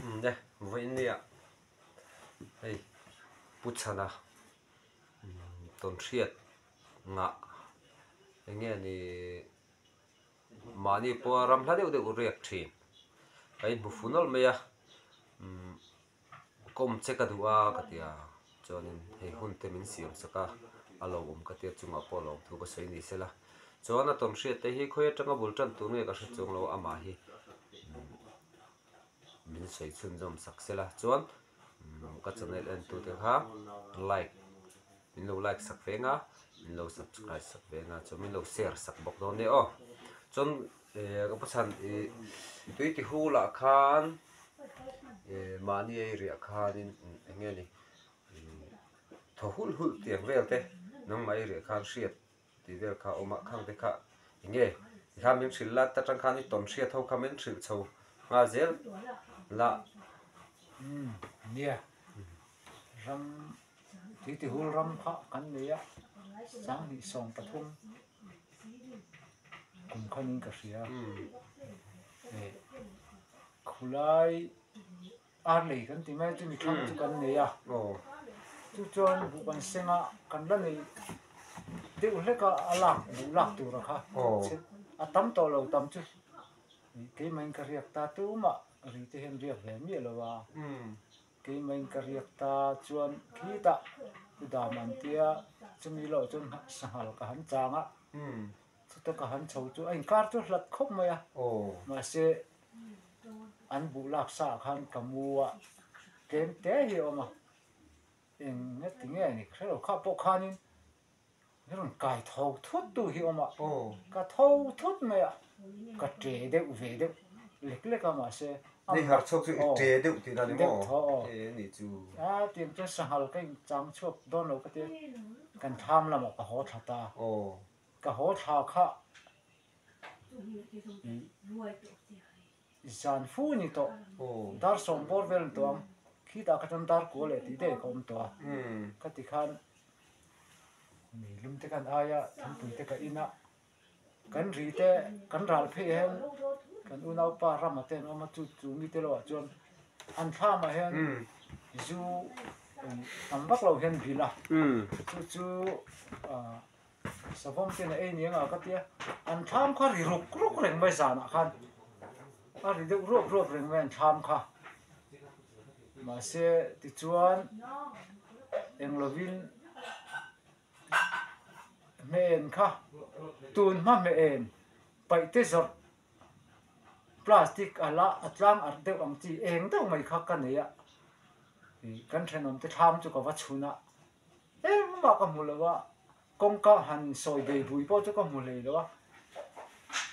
Ne vawiin nia hei Pu Chhana tawnhriat ngah eng nge ni mahni pawha ram hla deuh deuh riak thin ka inhmu fu nawlh mai a kawm che ka duh a ka ti a chuanin hei hun te min siam sak a a lo awm ka tia chungah pawh a lo awm thu ka sawi ni sela chuan a tawnhriat te hi khawi atanga bul tan tur nge ka hre chuang lo amah hi min sawi chhunzawm sak sela chuan ka channel en tu te kha like min lo like sak veng a min lo subscribe sak veng a chuan min lo share sak bawk dawn nia aw chuan eh ka pu chhan ih tui ti hul ah khan eh mahni ei riah khanin eng nge ni thaw hulh hulh tiang vel te nangmah ei riah khan hriat tih vel kha a awm a khang te kha eng nge tikhan min hrilh la ta tang khan i tawn hriat ho kha min hrilh chho nghal zel la. Umm nia ram Tuitihul ram kha kan nei a 2013 kum khanin ka hria eh khulai Ar lei kan ti mai chu mi thlang chu kan nei a, chu chuan buh kan seng a, kan la nei deuh hlek a, a lak buh lak tur a kha a tam tawh lo tam chu keimahin ka riak ta tumah ri te hian riak ve miah lo a, keimahin ka riak ta chuan khitah u dam an tia chumi loh chuan sanghal ka han chang a, chuta ka han chho chu a inkar chu hlat khawp mai a, mahse. An buh lak sa ah khan ka mu a, tlem te hi a awm a, eng nge ti nge ni ka hrelo kha pawh khanin min rawn kai tho thut tu hi a awm a, ka tho thut mai a, ka ṭe deuh ve deuh lek lek a mahse Ni harh chhuak chu i ṭe deuh tih na ni maw? E ni chu. A tiang chuan sanghal ka inchang chhuak dawn lo ka tia, kan thlam lamah ka haw thla ta, ka haw thla kha Zan fu ni tawh, dar sawm bawr vel ni tawh ang, khitah kha chuan dar kua leh tih daih ka awm tawh a, ka ti khan meilum te kan ai a, thingpui te ka in a, kan ri te kan ral phei ah hian kan unaupa Rama te an awm a, chu chu mite lohah chuan an thlamah hian zu tam vak lo hian bilh a, chu chu ah. Savawm ten a ei niang a ka tia, an thlam kha ri ruk ruk reng mai zanah khan a ri deuh ruap ruap reng mai an thlam kha. Mahse tichuan eng lovin hmeh en kha tun hma hmeh en paih te zawrh plastic a la a tlang arh deuh ang chi eng deuh mai kha ka nei a, ih kan thenawm te thlam chu ka va chhun a. Engmah ka hmu lo a, kawngka han sawi bei bui pawh chu ka hmu hlei lo a,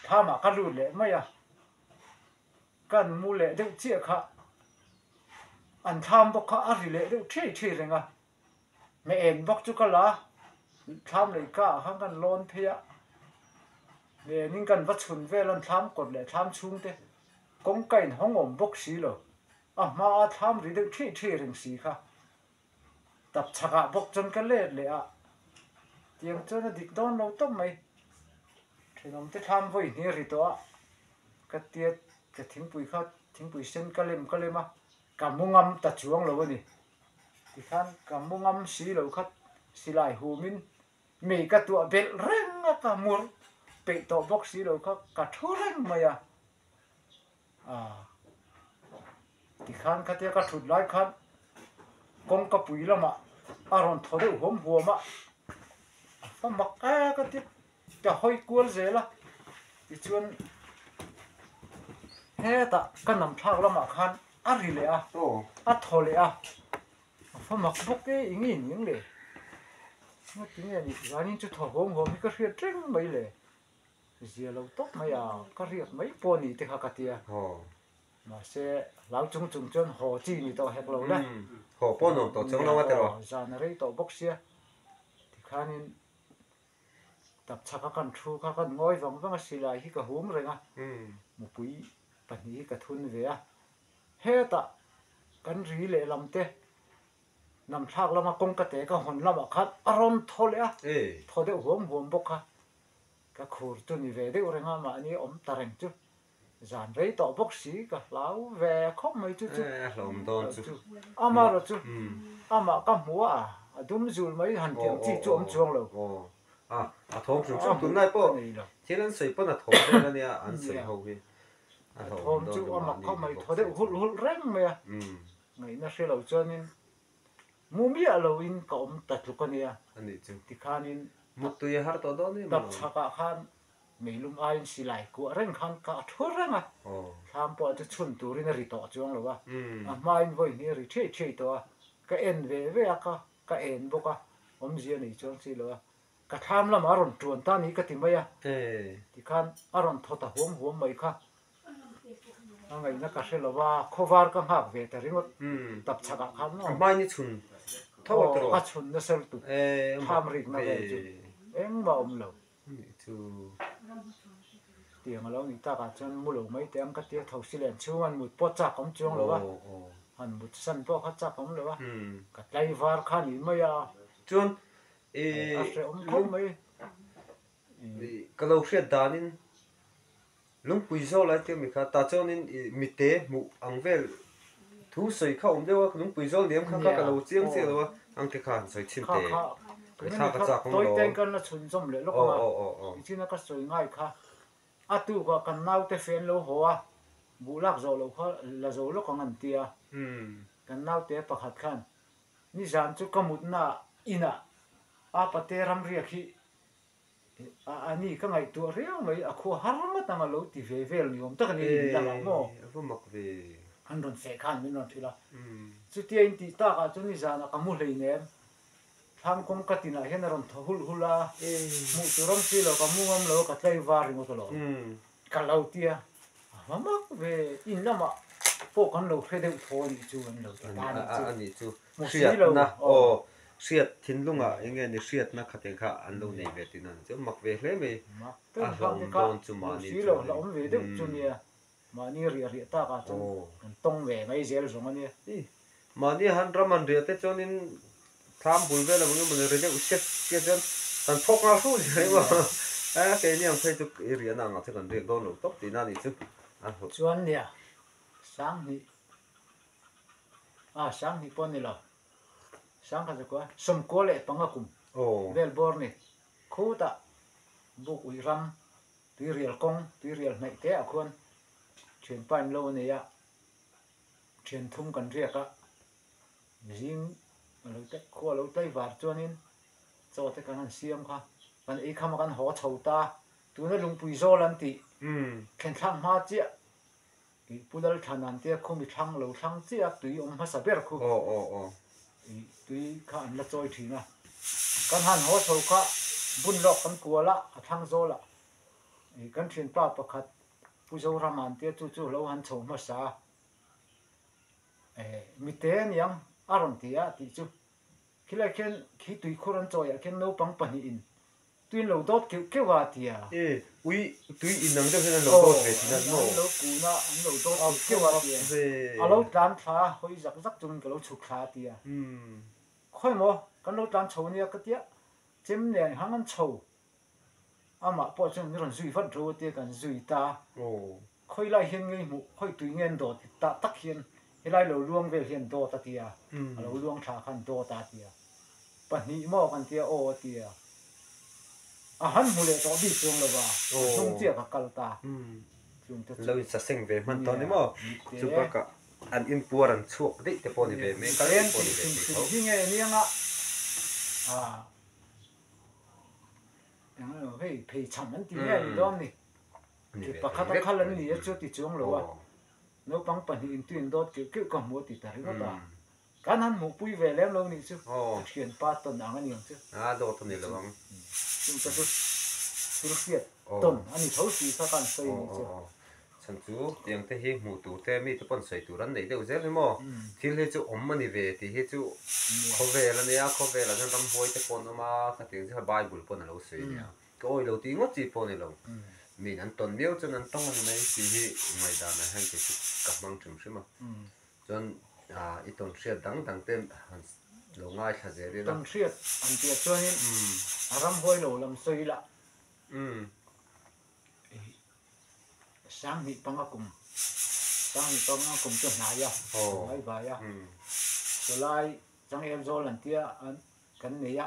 thlamah ka lut leh mai a, kan mu leh deuh chiah kha an thlam bawk kha a ri leh deuh ṭhiai ṭhiai reng a, hmeh en bawk chu ka la a, thlam lei ka ah khan kan lawn phei a, hmeh enin kan va chhun vel a, an thlam kawt leh thlam chhungte kawngka inhawng awm bawk si lo, a hmaa thlam ri deuh ṭhiai ṭhiai reng si kha. Tap chhakah bawk chuan ka let leh a, tiang chuan a dik dawn lo tawp mai. Thenawmte thlam vawi hnih a ri tawh a, ka tia ka thingpui kha thingpui sen ka lem ka lem a, ka mu ngam ta chuang lo a ni. Tikhan ka mu ngam si lo kha silai humin mei ka tuah belh reng a, ka mur peih tawh bawk si lo kha ka thu reng mai a. A tikhan khatia ka thut lai khan kawngka pui lamah a rawn thaw deuh huam huam a, a fa mak e ka ti ka hawi kual zel a, tichuan hetah ka nam thlak lamah khan a ri leh a, a thaw leh a, a fa mak bawk e eng nge ni ang le, ngatinge ni zanin chu thaw huam huam hi ka hriat reng mai le. Zia lo tawp mai a, ka riak mai pawh ni te kha ka ti a. Mahse, hlau chung chung chuan haw chi ni tawh hek lo le. Haw pawh nuam tawh chuang lo a tiraw? Zan a rei tawh bawk sia. Tikhanin tapchhaka kan thu kha kan ngawi vang vang a, silai hi ka hum reng a, mupui pahnih hi ka thun ve a. Hetah kan ri lehlam te namthlak lama kawngka te ka hawn lamah khan a rawn thaw leh a, thaw deuh huam huam bawk kha. Ka khur chu ni ve deuh reng a, mahni awm ta reng chu. Zan rei tawh bawk si ka hlau ve khawp mai chu chu. A hlawm dawn chu. Amarawh chu amah ka hmu a, a dum zul mai han tih ang chi chu awm chuang lo. A, a thawm hrim hrim tunlai pawh thil an sawi pawn a thawm vel a nia an sawi ho hi. A thawm chu a mak khawp mai, thaw deuh hulh hulh reng mai a. Ngaihna hre lo chuanin mu miah loin ka awm ta tluk a nia. Tikhanin Muttui a har tawh dawn em tap chhakah khan meilum aiin silai kuah reng khan ka a thu reng a. Thlam pawh chu chhun turin a ri tawh chuang lo a. A hmain vawi hnih a ri thiai thiai tawh a. Ka en ve ve a ka ka en bawk a, awmzia nei chuang si lo a. Ka thlam lamah a rawn tuan ta ni ka ti mai a. Tikhan a rawn thaw ta huam huam mai kha. A ngaihna ka hre lo a, khawvar ka nghak ve ta ringawt tap chhakah khan maw. A hmai ni chhun tho a tawh. Aw ka chhun nasa lutuk thlam rikna vel chu engmah awm lo. Tiang a lo nih takah chuan mu lo mai teh ang ka tia tho si len chhung an mut pawh chak awm chuang lo a, han mut san pawh kha chak awm lo a, ka tlaivar kha ni mai a. Chuan a hrehawm khawp mai. Ka lo hriat danin Lungpui zawk lai te mi kha tah chuanin ih mite hmuh ang vel thu sawi kha awm deuh a, lungpui zawl liam kha kha ka lo chiang chiah lo a, ang te kha han sawi chhin teh kha kha chak awm lo. Tawite kan la chhun zawm leh lawk ang a, tichhin a ka sawi ngai kha a tukah kan naute fe an lo haw a, buh lak zawh loh kha la zo lawk ang an ti a, kan naute pakhat khan nizan chu ka mutna inah a pate ramriak hi A ni, ka ngaihtuah riau mai, a khua har ngawt ang a lo ti ve vel ni awm tak a ni in dangah maw? A va mak ve. An rawn feh khan min rawn hrilh a. Chutia in tih takah chuan nizanah ka mu hleinem. Thlam kawng ka tinah hian a rawn thaw hulh hulh a, hmuh tur awm si lo, ka mu ngam lo a, ka tlai var ringawt alawm. Ka lo ti a, a va mak ve, in lamah pawh kan lo hre deuh thaw a nih chu an lo ti ta a nih chu. A nih chu, hriatna aw, hriat thinlungah eng nge ni hriatna khateng kha an lo nei ve tihna a ni chu, mak ve hle mai, a hlauhawm dawn chu mahni chu a ni. Hlauhawm ve deuh chu nia, mahni riah riah takah chuan kan tawng ve mai zel zawng a nia. Mahni han ram han riah te chuanin thlam bul vel ang emaw ni ri deuh sek sia chuan kan phawk nghal hru zel emaw a keini ang phei chu i riahna angah chuan kan riak dawn lo tawp tihna a nih chu a hlauh. Chuan nia Sanghnih a Sanghnih pawh a ni lo Sangkhat zakua sawmkua leh panga kum vel bawr ni khutah buk uih ram tuirial kawng tuirial hnaih te ah khuan thianpa in lo a nei a. Thian thum kan riak a, zing a lo tek khua a lo tlai var chuanin chaw te kan han siam kha, kan ei kham a kan haw chho ta, tuna lungpui zawl an tih thlen thlak hma chiah ih Pu Lalthlana'n tia khumi thlang lo thlang chiah a tui awm hmasa ber khu ih tui kha an la chawi thin a, kan han haw chho kha bun lawk kan kual a, a thlang zawl ah ih kan thianpa pakhat Pu Zorama'n tia chu chu lo han chho hmasa a. Eh, mite aniang a rawn ti a tih chu. Khilai khian khi tuikhur an chawiah khian naupang pahnihin tuiin lo dawt keuh keuh a tia. Eh, ui, tui inang deuh hian an lo dawt ve thin a maw? An lo kun a, an lo dawt keuh keuh a tia. A lo tlan thla a, hawi zak zak chungin ka lo chhuk thla a tia. Khawi maw, kan lo tlan chho ania ka tia, chem nen hang an chho. Amah pawh chuan min rawn zui vat ro tia kan zui ta. Khawi lai hian ngei hmuh, khawi tui nge an dawt tah tak hian helai lo luang vel hian dawt a tia, a lo luang thla khan dawt a tia. Pahnih maw kan tia aw a tia. A han hmu leh tawh bik chuang lo va, a hnung chiah ka kal ta. Chung te chu. Lo insaseng ve hman tawh ni maw? Chu bakah an inpuar an chhuak daih te pawh ni ve mai, kal te pawh ni ve thei tho. Hi nge anianga a. Eng emaw hei pheichham an ti nge a ni dawn ni. Ki pakhat a khal an ni a chu ti chuang lo a. Naupang pahnihin tuin dawt keuh keuh ka hmu a ti ta ringawt a. Kan han hmuhpui ve lem lo nih chu ka thianpa tawn ang a ni ang chu. A dawt a ni lo ang. Chung te chu thil hriat tawn a ni tho si kha khan sawi a nih chu. Chhan chu tiang te hi hmuh tur te mite pawn sawi tur an neih deuh zel hi maw? Thil hi chu awm a ni ve tih hi chu khawvel a nia, khawvelah hian ramhuai te pawh an awm a, khatiang chu Bible pawn a lo sawi a nia. Ka awih lo tih ngawt chi pawh a ni lo. Miin an tawn miau chuan an tawng a ni mai tih hi ngaihdanah hian kei chu ka hmang hrim hrim a. Chuan i tawn hriat dang dang te han lo ngaithla zel ila. Tawn hriat han tih ah chuanin a ramhuai lo lam sawi ila. Sanghnih panga kum, 35 kum chu hnai a, mai vai a. Chulai Changel zawl an tia kan nei a,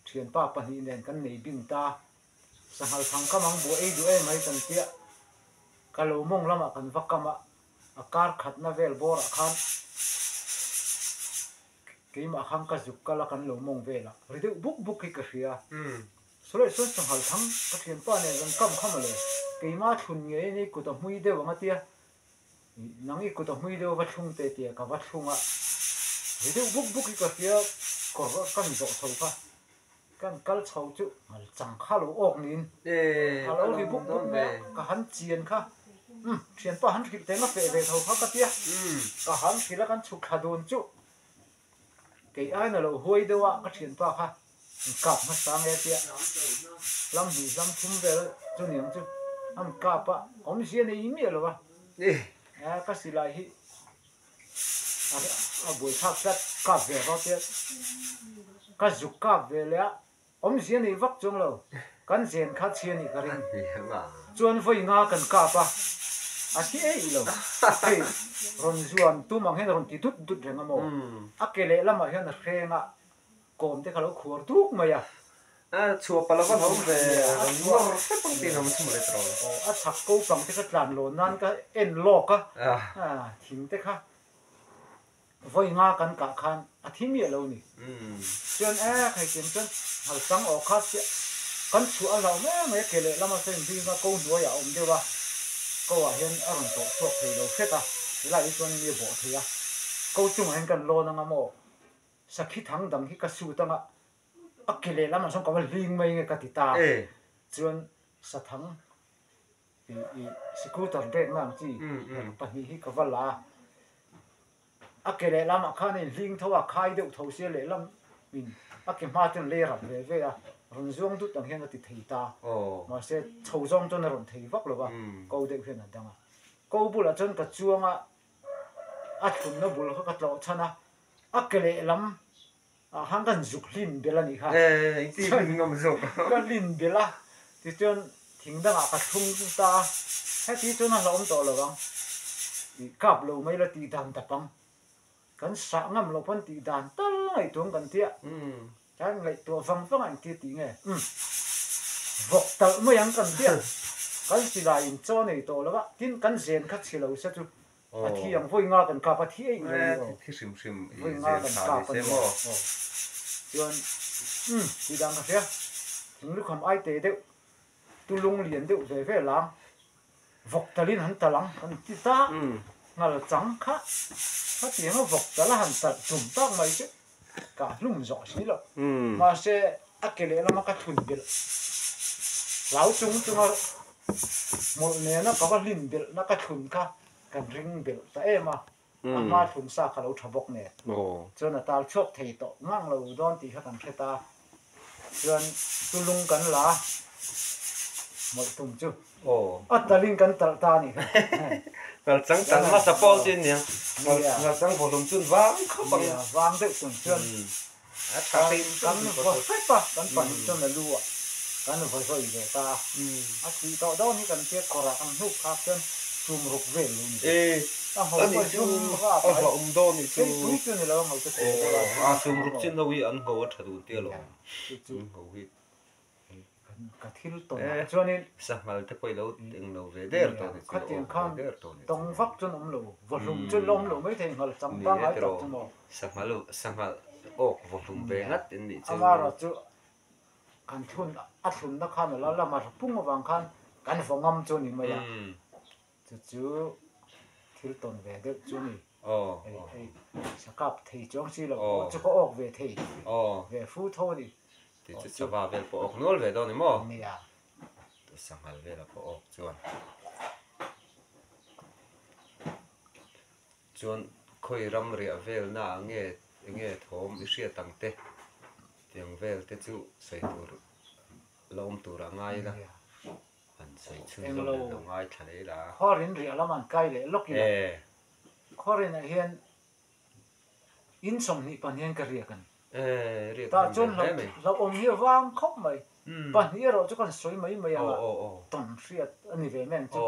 thianpa pahnih nen kan nei bing ta. Sanghal thang kam ang buah ei duh em mai kan tia, ka lo mawng lamah kan va kam a, a kar khatna vel bawrah khan keimah khan ka zuk kal a kan lo mawng vel a, ri deuh buk buk hi ka hria. Sawi sawi sanghal thang ka thianpa nen kan kam kha mawle, keimah thlun ngei a ni kut a hmui deuh ang a tia, nang i kut a hmui deuh va thlung teh tia ka va thlung a, ri deuh buk buk hi ka hria kawr kan zawh chho kha. Kan kal chho chu ngal chang kha lo awk niin a lo ri buk buk mai a, ka han chian kha umm thianpa han hrilh teng a feh ve tho kha ka tia, ka han hrilh a kan chhuk thla dun chu kei aiin a lo huai deuh a ka thianpa kha an kap hmasa nge a tia, hlam hnih hlam thum vel chu niang chu an kap a, awmzia nei miah lo a, ka silai hi. A buaithlak tlat kap ve rawh tia ka zuk kap ve leh a, awmzia nei vak chuang lo, kan zen kha chhia nih ka ring. Chuan vawi nga kan kap a, a thi eih lo, hei rawn zuan tum ang hian a rawn ti dut dut reng a maw, a ke lehlamah hian a hreng a, kawm te kha lo khuar duk mai a. A chhuah palh ava hlauh ve, rawn nawr hrep ang tiin a awm chhung leh tawh. Aw, a chhak ko pang te kha tlan lawn nan ka en lawk a, thing te kha vawi nga kan kah khan a thi miah lo ni. Chuan e khai tiang chuan ngal chang aw kha chiah kan chhuah a hlauh mai mai a, ke lehlam a sawi bik a ko hnuaiah a awm deuh a, ko ah hian a rawn tawh chhuak thei lo hret a, helai hi chuan mi a bawh thei a, ko chungah hian kan lawn anga maw Sakhi thang dang hi ka sut anga a ke lehlam ah sawn ka va hling mai nge ka ti ta. Chuan sathang ih scooter brake na ang chi pahnih hi ka va la a, a ke lehlam ah khan a inhling tho a, khai deuh tho sia lehlam in a ke hma chuan lei rap ve ve a, rawn zuang dut ang hian a ti thei ta. Mahse chho zawng chuan a rawn thei vak lo va, ko deuh hian a dang a. Ko bulah chuan ka chuang a, a thlunna bul kha ka tlawh chhan a, A ke lehlam ah khan kan zuk hlin belh a nih kha. Ka hlin belh a, tichuan thing dangah ka thlung ta a, heti chuan a hlauhawm tawh lo ang, tih kap lo mai la tih dan tap ang. Kan sah ngam loh pawn tih dan tal ngaihtuah ang kan tia, kan ngaihtuah vang vang a engtia tih nge, umm vawk talh mai ang kan tia, kan silai in chaw nei tawh lo a, tin kan zen kha chhe lo se chu A thi ang vawi nga kan kap a thi eih lo ni aw. Thi hrim hrim i Vawi nga zen kan tha kap ni a se ni maw? aw. Chuan umm tih dan ka hria. Thinglukham ai te deuh tulung lian deuh ve ve lang vawk talin han talh ang kan ti ta. Ngal chang kha khatianga vawk tal a han talh tum tak mai chu ka hlum zawh si lo. Mahse a ke lehlam a ka thun belh hlau chung chunga hmawlh nena ka va hlin belhna ka thlun kha kan ring belh ta em a, a hma thlun sa kha lo tha bawk nen chuan a tal chhuak thei tawh ngang lo dawn tih kha kan hre ta. Chuan tulung kan la hmawlh tum chu a talin kan talh ta a nih kha. Ngal chang talh hmasa pawl chu nia, ngal chang vawhlum chun vang khawp ang. Nia, vang deuh tum chuan kan vaw hrep a, kan pahnih chuan a lu ah kan vaw zawi ve ta a. A thih tawh dawn hi kan tia kawrah kan hnuk khak chuan chum ruk vel lo ni. A ngho pawh zum rap a, hei pui chu ni lo a ngho te te deuh a. A chum ruk chin ho hi an ngho a tha dun tia lo. Chu chu ka thil tawn ah chuanin. Sanghal te pawh i lo eng lo ve der tawh ni chu. Khatiang khan tawng vak chuan awm lo, vawhlum chuan la awm lo maithei nghal chang pangngai tak chu maw. Sanghal sanghal awk vawhlum ve ngat in nih chu. Amara chu kan thlun a thlunna khan a la lama pung avang khan kan vaw ngam chu ni mai a. Chu chu thil tawn ve deuh chu ni. Hei hei sakap thei chuang si lo pawh chu ka awk ve thei ve fu tho a ni. Ti chu sava vel pawh awk nual ve dawn ni maw? Nia. Sanghal vela pawh awk chuan. Chuan khawi ram riah velna ah nge enge thawm i hriat ang te tiang vel te chu sawi tur la awm tur a ngai ila an sawi chhun zawk leh lo ngai thla leh ila. Khawrin riah lam an kai leh lawk ila Khawrin ah hian in 22 ka riak a ni. Tah chuan hlauhawm hi a vang khawp mai. Pahnih erawh chu kan sawi mai mai ang a, tawn hriat a ni ve mai ang chu.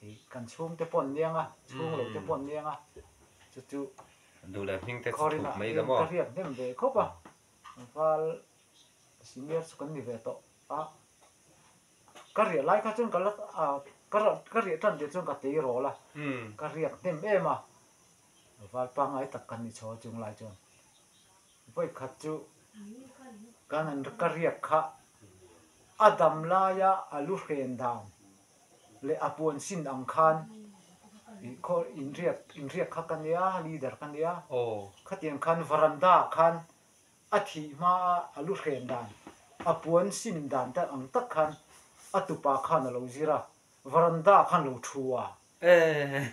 Ih kan chhungte pawh an niang a, chhung lo te pawh an niang a, chu chu Duh leh hming te chu thup mai la maw? Ka riak hnem ve khawp a, val senior chu kan ni ve tawh a, ka riah lai kha chuan ka la ka ka riah tan tir chuan ka tei rawl a, ka riak hnem em a, val pangngai tak kan ni chho a chung lai chuan vawi khat chu kan an ka riak kha a dam laia a lu hren dan leh a puan sin ang khan ih khaw inriak inriak kha ka nia leader ka nia khatiang khan varanda ah khan a thih hma a a lu hren dan a puan sin dan te ang tak khan a tupa khan a lo zir a varanda ah khan lo thu a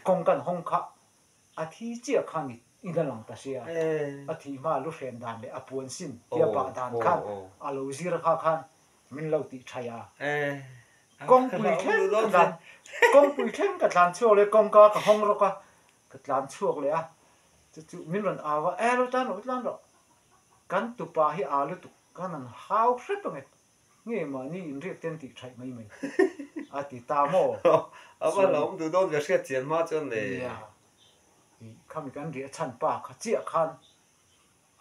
kawng kan hawng kha a thi chiah khan in a lang ta sia a thih hma a lu hren dan leh a puan sin tia bah dan khan a lo zir kha khan Min lo tih thaih a. Kawngpui thleng ka tlan, kawngpui thleng ka tlan chhuak leh kawngka ka hawng rawk a, ka tlan chhuak leh a, chu chu min rawn au a, e lo tlan rawh, tlan rawh. Kan tupa hi aa lutuk, kan han hau hrep ange, nge mahni inriak ten tih thaih mai mai a ti ta maw? A va hlauhawm duh dawn ve hriat chian hma chuan le. Nia, ih khami kan riah chhan pa kha chiah khan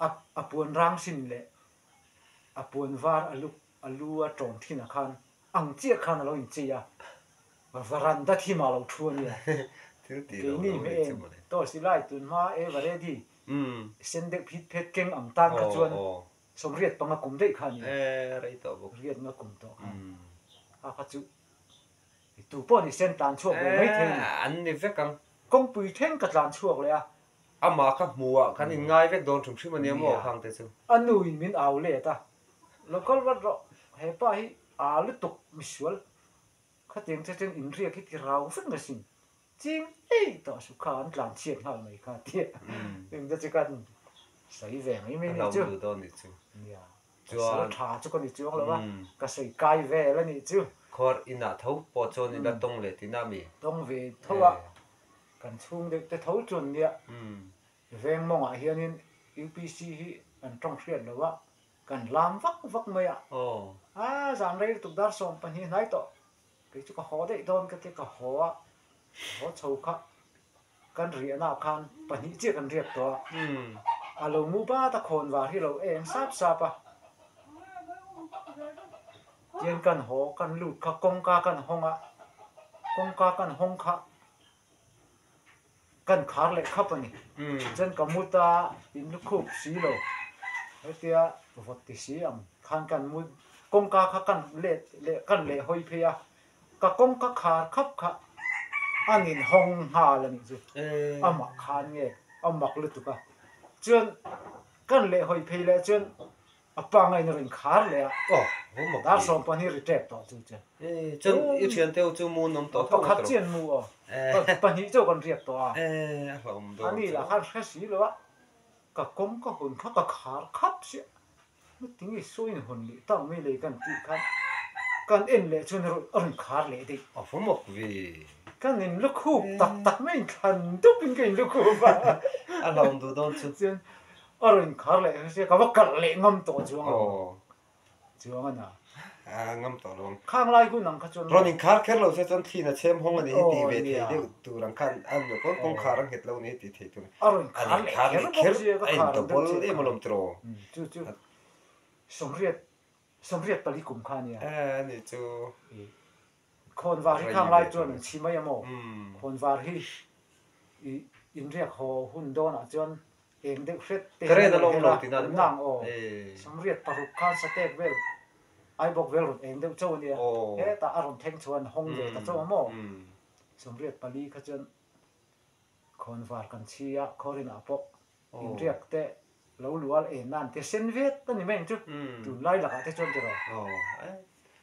a a puan rang sin leh A puan var a lu a lu a tawng thin ah khan ang chiah khan a lo inchei a, varanda thim ah a lo thu a nia. Keini hmeh em tawh si lai tun hma eva ready sen deuh phit phet keng ang tan kha chuan sawmriat panga kum daih kha a nia. Riat nga kum tawh khan a kha chu tu pawh ni sen tlan chhuak ve mai thei a ni. An ni vek ang. Kawngpui thleng ka tlan chhuak leh a, Amah kha hmuhah kan inngai vek dawn hrim hrim a nia maw khang te chu. A nu in min au let a, lo kal vat rawh, he pa hi aa lutuk misual khatiang che chuan inriak hi ti rau vek na sin, ching ei tawh su kha an tlan chhiat nghal mai kha tia eng te chu kan sawi ve mai mai nih chu. A lo duh dawn nih chu. Nia, ka sawi tha chu ka ni chuang lo a, ka sawi kai vel a nih chu. Khuar inah tho pawh chuan ila tawng leh tihna mi? Tawng ve tho a. Kan chhung deuh te tho chuan nia veng mawngah hianin UPC hi an tawng hriat lo a, kan lam vak vak mai a. A zan rei lutuk dar 12 hnai tawh, kei chu ka haw daih dawn ka ti ka haw a, ka haw chho kha kan riahna ah khan pahnih chiah kan riak tawh a, a lo mu bat a khawn var hi lo eng sap sap a, tian kan haw kan lut kha kawngka kan hawng a, kawngka kan hawng kha Kan khar leh khap a ni. Chuan ka mut a in lukhup si lo. Hetia vawt ti si ang khan kan mut kawngka kha kan let leh kan leh hawi phei a, ka kawngka khar khap kha an in hawng nghal a nih chu. Amah khan nge a mak lutuk a. Chuan kan leh hawi phei leh chuan A pa ngain a rawn khar leh a. Aw, ho mak Dar 12 ri tep tawh chu chuan. E, chuan i thian teu chu mu an awm tawh tho Pakhat chian mu aw. Pahnih chu kan riak tawh a. E, a hlauhawm dawn chu. Ani lah khan hre si lo a, ka kawng ka hun kha ka khar khap chiah. Heti nge sawi in hawn leh tak mai lei kan tih khan kan en leh chuan a rawn khar leh daih. A ho mak ve. Kan in lukhup tak tak mai in thlan dup in ka in lukhup a. A hlauhawm duh dawn chu. Chuan A rawn khar leh hria ka va kalh leh ngam tawh chuang lo. Chuang a na. A ngam tawh lo ang. Khang lai hun ang kha chuan. Rawn inkhar kher lo se chuan thliin a chhem hawng a ni hi tih ve thei deuh tur ang khan a ni pawn kawngkhar a nghet lo a ni hi tih thei tur. A rawn khar leh kher bawk sia ka khar ang deuh chiah. A in double em alawm tiraw. Chu chu sawmriat sawmriat pali kum kha a nia. A ni chu. Khawnvar hi khang lai chuan an chhi mai a maw? Khawnvar hi i inriak haw hun dawnah chuan eng deuh hret te hian a rawn hel a, awm nang aw. Samriat paruk khan satek vel Aibawk vel rawn eng deuh chauh a nia. Hetah a rawn thleng chhuah an hawng ve ta chauh a maw? Samriat pali kha chuan khawnvar kan chhi a, khawrinah pawh inriak te lo lual en nan te sen vet a ni mai ang chu. Tunlai lakah te chuan tiraw?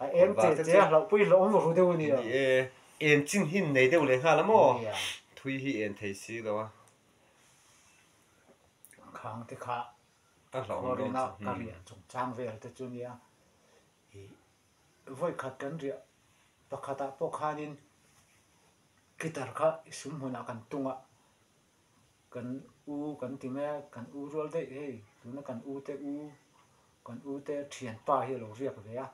A eng che che a hlauhpui hlauhawm ru deuh a nia. Ni e, en chin hi nei deuh leh nghal a maw? Thui hi en thei si lo a. Khang te kha khuarina ka riah chungchang vel te chu nia. I vawikhat kan riah pakhatah pawh khanin guitar kha i sum hmunah kan tung a. Kan u kan ti mai a, kan u rual daih hei tuna kan u te u kan u te thianpa hi a lo riak ve a,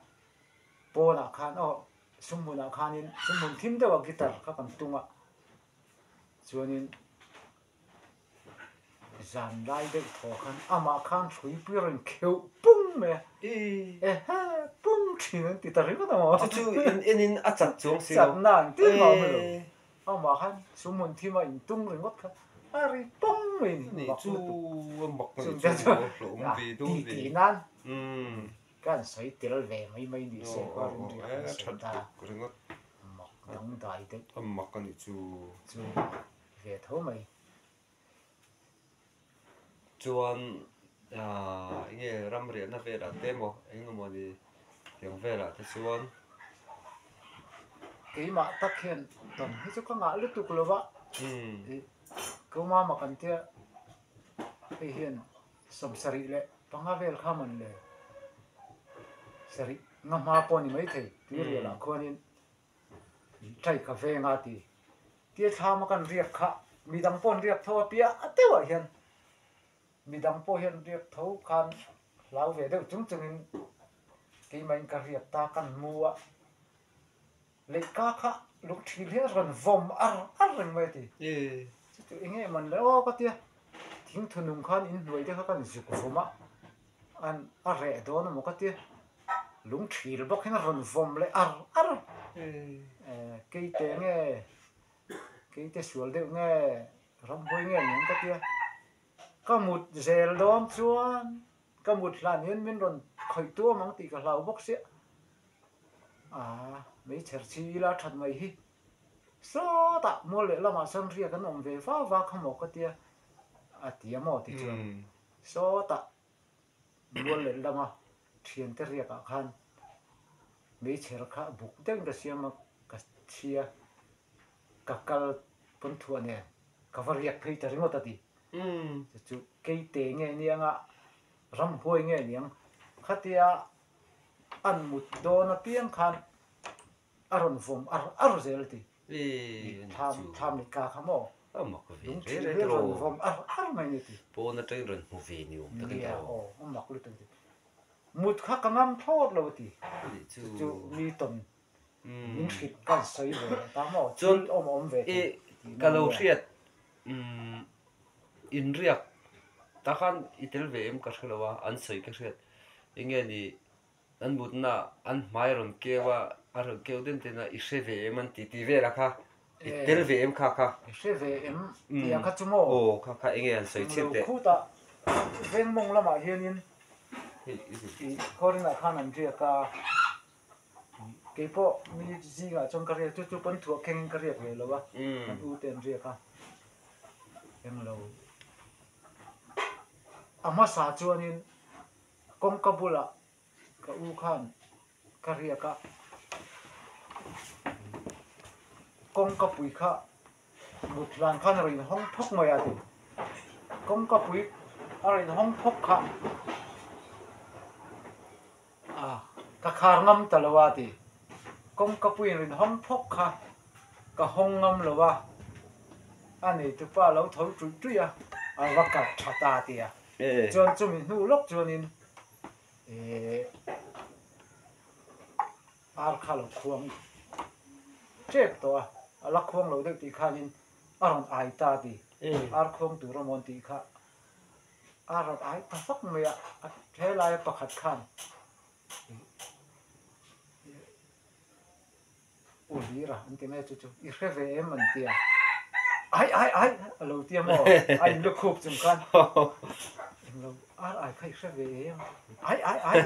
pawnah khan aw Sumhmunah khanin sumhmun thim deuha guitar kha kan tung a, chuanin zan lai deuh thaw khan amah khan hruipui a rawn kheuh pung mai a, ehe pung thin an ti ta ringawt a maw. Chu chu in enin a chat chuang si lo. Chatna an ti mah awm lo. Amah khan sumhmun thima in tung ringawt kha a ri pung mai a ni. Ni chu a mak a ni chu a hlawhawm ve dawn ve. Ti ti nan. Kan sawi tel ve mai mai ni se kua rin riah kan sawi ta. Mak dangdai deuh. A mak a nih chu. Chu ve tho mai. Chuan enge ram riahna velah te emaw eng emaw ni tiang velah te chuan. Keimah tak hian tawn hi chu ka ngah lutuk lo va. Keumama kan tia hei hian Sawmsarih leh panga vel kha man le sarih nga hma pawh ni maithei tuirialah khuanin tai ka veng a ti. Tia thlama kan riak kha midang pawh an riak tho a piah deuhah hian midang pawh hian riak tho khan hlau ve deuh chung chungin keimahin ka riak ta kan mu a Lehka kha lungthil hian rawn vawm ar ar reng mai a ti. Chuti eng nge man le aw ka tia, thingthu nung khan inhnuai te kha kan zuk vawm a, an a reh dawn emaw ka tia, lungthil bawk hian a rawn vawm leh ar ar a. Keite nge, keite sual deuh nge, ramhuai nge niang ka tia, ka mut zel dawn chuan ka mut hlan hian min rawn khawih tuam ang tih ka hlau bawk sia. Aa, meichher chhi ila that mai hi. Sawtah mual leh lamah sawn riak an awm ve va va kha maw ka tia, a ti a maw ti chuan sawtah mual leh lama thiante riakah khan meichher kha buk deuhin ka siam a, ka chhia, ka kal pawn thuah nen ka va riak phei ta ringawt a ti. Chu chu keite nge nianga ramhuai nge niang khatia An mut dawn apiang khan a rawn vawm ar ar zel a ti. Thlam thlam leh tla kha maw? Lungthil hi a rawn vawm ar ar mai a ni ti. Pawn atangin rawn hmu ve ni awm takin aw. Aw, a mak lutuk a ti. Mut kha ka ngam thlawt lo a ti. Chu chu mi tawn min hrilh kan sawi ve leh ta maw? Thil awm a awm ve thei. Ka lo hriat inriak tah khan i tel ve em ka hre lo a, an sawi ka hriat. Enge ni an mutna an hmai rawn keu a, a rawn keu den den a, i hre ve em an ti tih vel a kha, i tel ve em kha kha. I hre ve em tih ang kha chu maw? Aw kha kha enge an sawi chhiat teh. Englo khutah vengmawng lamah hianin i khawrinah khan an riak a, keipawh mi zingah chuan ka riak chu chu pawn thuah khengin ka riak ve lo a, kan u te an riak a, englo a hmasa chuanin Kawngka bulah ka u khan ka riak a, kawngka pui kha mut hlan khan a rawn inhawng phawk mai a ti. Kawngka pui a rawn inhawng phawk kha a ka khar ngam ta lo a ti. Kawngka pui in rawn hawng phawk kha ka hawng ngam lo a, a neitupa lo tho ṭuih ṭuih a, a va kalh ṭha ta a ti a. Chuan chumi hnu lawk chuanin eh ar kha lo khuang tep tawh a, a la khuang lo deuh tih khanin a rawn ai ta ti, ar khuang tur a mawn tih kha a rawn ai ta fak mai a, helaia pakhat khan U Lira an ti mai a chu chu i hre ve em an ti a, ai ai ai a lo ti a maw a in lu khup chung khan englo ar ai kha i hre ve em ai ai ai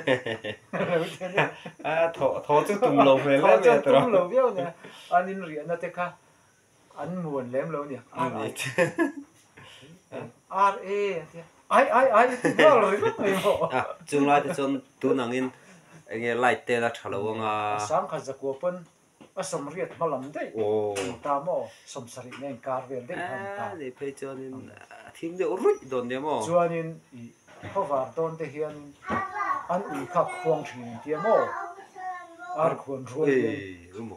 a lo ti a nia. A thaw thaw chu tum lo hmel em em tawh. Tum lo viau nia an in riahna te kha an muan lem lo nia ar ai ar e an ti a ai ai ai ti nghal ringawt mai maw. Chung lai te chuan tun angin Enge light te la tha lo anga. A sangkhat zakua pawn a sawmriat hma lam daih ang ta maw, sawmsarih nen kar vel daih kha ang ta. A ni phei chuanin a thim deuh ruih dawn nia maw. Chuanin i khawvar dawn te hian an ui kha khuang thin ang tia maw, ar khuan rual hian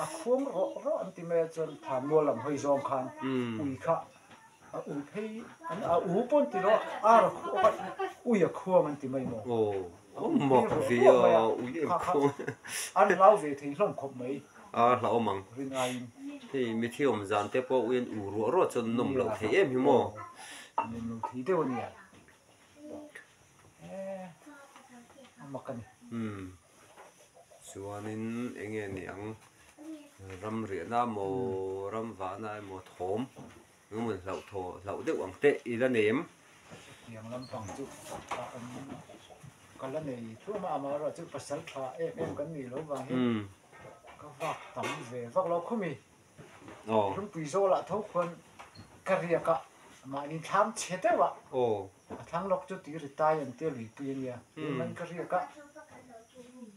a khuang rawh rawh an ti mai a chuan thanmual lam hawi zawng khan ui kha A u phei an a u pawn ti lo ar a khuang ui a khuang an ti mai maw? A u phei ruah ruah mai a, kha kha an hlau ve thei hlawm khawp mai. A hlauhawm ang. Rin aiin. Hei mithi awm zan te pawh uian u ruah ruah chuan nawm loh thei em hi maw? Nawm loh thei deuh a nia. A mak a ni. Umm. Chuanin eng nge ni ang ram riahna emaw ram vahna emaw thawm engemaw hlauh thaw hlauh deuh ang te i la nei em? Chutiang lampang chu a awm ka la nei thluam a, amaherawh chu pasal tha em em kan nih loh vang hian ka vak tam ve vak lo khumi. Lungpui zawlah tho khuan ka riak a, mahni thlam chhe deuh a, a thlang lawk chu tui ri tai an tia luipui a nia, tiin an ka riak a,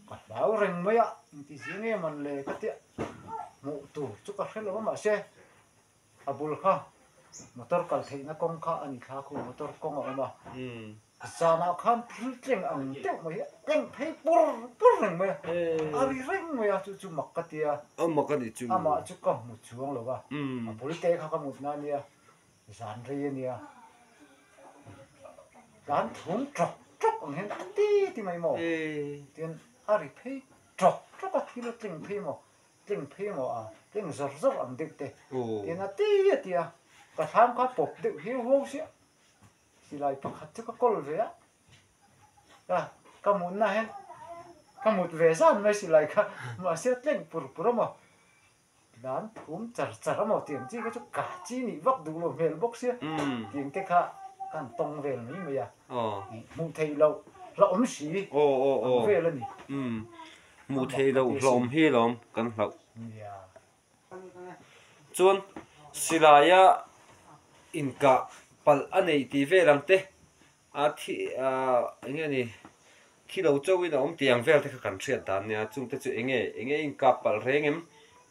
ka hlau reng mai a, engti zia nge man le ka tia hmuh tur chu ka hre lo a mahse a bul kha motor kal theihna kawng kha a ni thla khu motor kawng a awm a. Zanah khan thil tleng ang deuh mai hi a tleng phei pur pur reng mai a, a ri reng mai a, chu chu mak ka ti a. A mak a nih chu. Amah chu ka hmu chuang lo va, a bul te kha ka mut na a nia, zan rei a nia. Tlan thum tawk tawk ang hian a ti ti mai maw? Tin, a ri phei tawk tawk a, thil a tleng phei maw? Tleng phei maw a, tleng zawr zawr ang deuh te. Tin, a ti a ti a, ka thlam kha pawp deuh hiau huau sia. Silai pakhat chu ka kawl ve a, ka ka mutna hian ka mut ve zan mai silai kha mahse a tleng pur pur a maw tlan thum char char a maw tih ang chi kha chu ka chi nih vak duh lo hmel bawk sia tih ang te kha ka han tawng vel mai mai a hmuh theih loh hlauhawm si ang vel a ni. Hmuh theih loh hlauhawm hi alawm kan hlauh. Chuan silaia inkah palh a neih tih vel ang te a thi ah eng nge ni thi lo chauhin a awm tih ang vel te kha kan hriat dan nia chungte chu eng nge eng nge inkah palh reng em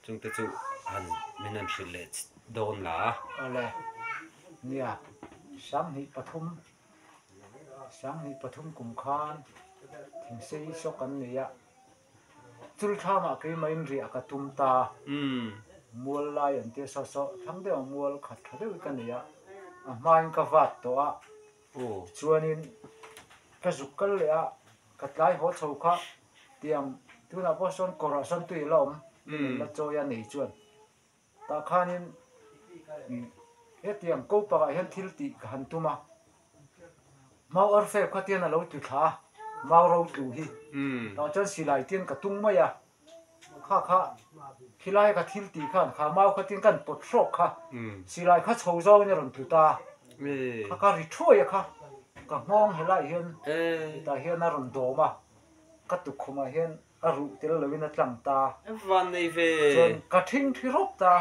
chungte chu han min han hrilh leh dawn la a. Awle nia 23 23 kum khan thingsei saw kan nei a. Chulthlamah keimah-in riah ka tum ta. Mual lai an tia saw saw thlang deuh a mual khat tha deuh hi ka nei a, a hmain ka vat tawh a, chuanin ka zuk kal leh a, ka tlai haw chho kha tiang tunah pawh sawn kawrah sawn tui a la awm, min la chawi a nei chuan tah khanin hetiang ko pakah hian thil tih ka han tum a, mau arfep kha tian a lo tlu thla a, mau ro tlu hi tah chuan silai tian ka tung mai a, kha kha khilai ka thil tih khan kha mau kha tian kan pawt hrawk kha silai kha chho zawngin a rawn tlu ta, kha ka ri thuai a kha ka nghawng helaiah hian hetah hian a rawn dawm a, ka tukkhumah hian. A ruh tel loin a tlang ta. Van nei ve. Chuan ka thingthi rawp ta.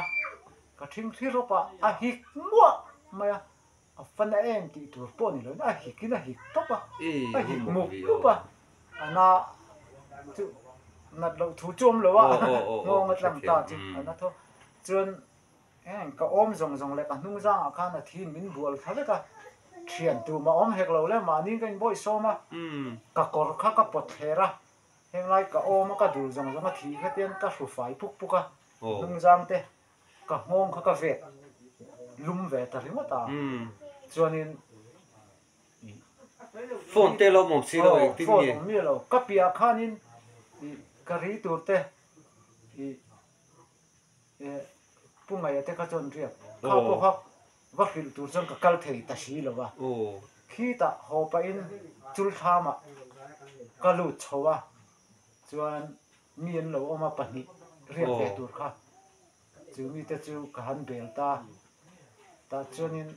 Ka thingthi rawp a, a hik muah mai a. A fan a em tih tur pawh ni loin a hikin a hik tawp a. A hik mup mup a. A na chu nat loh thu chu awm lo a. Nghawng a tlang ta chu a na tho. Chuan heng ka awm zawng zawng leh ka hnung zangah khan a thiin min bual thla vek a. Thian tumah awm hek lo le mahni ka inbawih sawm a. Ka kawr kha ka pawt thler a. Henglai ka awm a ka dul zawng zawng a thih kha tian ka hru fai puk puk a, hnungzang te ka nghawng kha ka vet lum ve ta ringawt a, chuanin ih Phone te lo awm awm si lo engtin nge? Phone awm miah lo, ka piah khanin ih ka ri tur te ih Pu Ngaia te kha chuan riak kha pawh kha va hrilh tur chuan ka kal thei ta si lo va, khitah haw pahin chulthlamah ka lut chho a, chuan mi an lo awm a pahnih riak ve tur kha, chu mite chu ka han bel ta, tah chuanin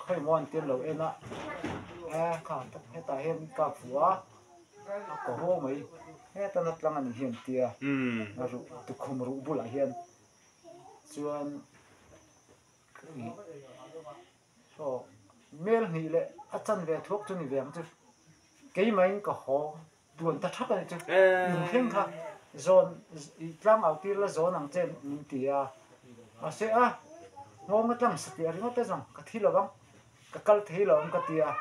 Khawimaw an tir lo en a, e kha hetah hian ka fuh a, a kaw haw mai, heta na tlang a nih hi an tia, a ruh tukhum ruh bulah hian chuan ih aw mel hnih leh a chanve thuak chu ni ve ang chu, keimahin ka haw. Tuan ta thak a ni chu. Inthleng kha zawn i tlang au tir la zawn ang che min ti a. Mahse a nghawng atang satliah ringawt a zawng ka thi lo ang, ka kal thei lo ang ka ti a.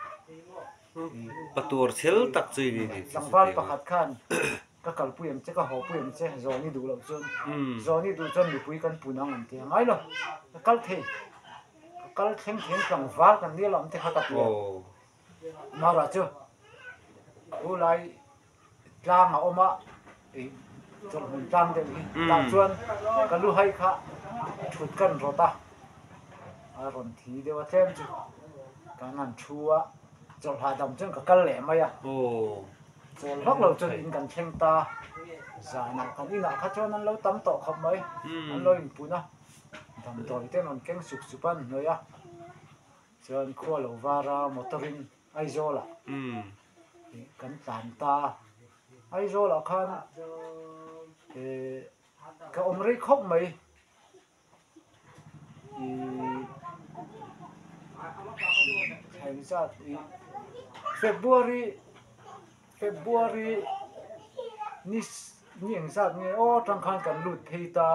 Patuar chhel tak chu i ni ni. Tlangval pakhat khan ka kalpui ang che, ka hawpui ang che, zawn i duh loh chuan, zawn i duh chuan mipui kan pun ang an ti a. Ngai lo, ka kal thei, ka kal thleng thleng tlangval kan nia lo ang te kha ka ti a. Mara chu u lai. Tlang a awm a, ih chawlhhmun tlang deuh hi. Tah chuan ka lu hai kha thut kan rawt a, a rawn thi deuh a tlem chu kan han thu a, chawlh hahdam chuan ka kal leh mai a. Chawl vak lo chuan in kan thleng ta, zanah kan inah kha chuan an lo tam tawh khawp mai, an lo inpun a, damdawi te an rawn keng sup sup a an hnawih a, chuan khua lo var a motor in Aizawlah kan tlan ta a, Aizawlah khan eh ka awm rei khawp mai ih thleng zat ih February February ni ni engzat nge aw atang khan kan lut phei ta.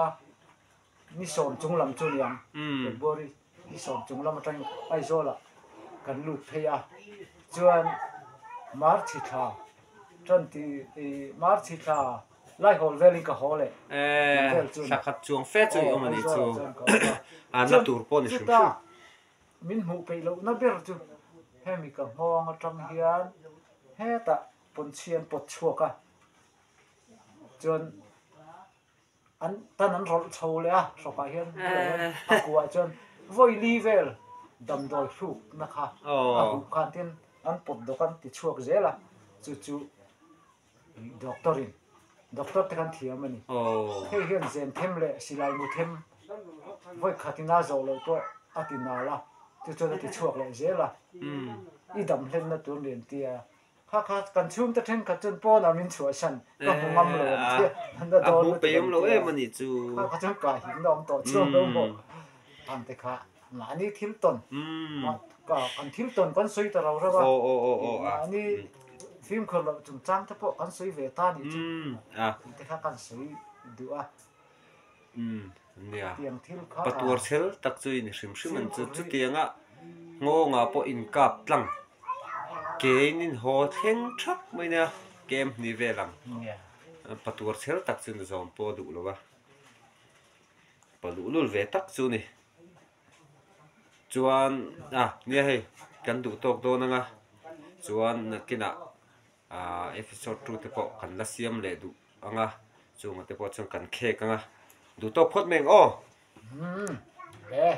Ni sawm chung lam chu niang February ni sawm chung lam atangin Aizawlah kan lut phei a, chuan March thla twenty March thla laihawl velin ka haw leh tih vel chu Thla khat chuang fe chu i awm a ni chu a na tur pawh ni hrim hrim. Min hmuh peih lohna ber chu hemi ka nghawng atang hian hetah pawnchhi an pawt chhuak a, chuan An tan an rawlh chho leh a, hrawkah hian bulah hian a kuah chuan vawi li vel damdawi hrukna kha a huh khan tin an pawt dawk an ti chhuak zel a, chu chu doctor in doctor te khan thiam a ni. Hei hian zen them leh silai mu them vawi khatin a zawh loh pawh a ti nal a, chu chuan a ti chhuak leh zel a, i dam hlenna tur ni an ti a. Kha kha kan chhungte thenkhat chuan pawnah min chhuahsan ka hmu ngam lo ang che an la dawn lutuk ang che a, kha kha chuan ka himna awm tawh chuang lo maw ang te kha mahni thil tawn kan thil tawn kan sawi ta rau rau a, mahni fimkhur loh chungchang te pawh kan sawi ve ta nih chu tih te kha kan sawi duh a. Nia, patuar chhel tak chu i ni hrim hrim ang chu. Chutianga nghawngah pawh inkap tlang kein in haw thleng thak mai nia, kem hnih vel ang. Patuar chhel tak chu ni zawm pawh a duh lo a, pa luhlul ve tak chu ni. Chuan a nia hei kan duh tawk dawn ang a, chuan nakinah episode 2 te pawh kan la siam leh duh. Ang a, chungah te pawh chuan kan khek ang a, duh tawk phawt mai ang aw. Umm, he.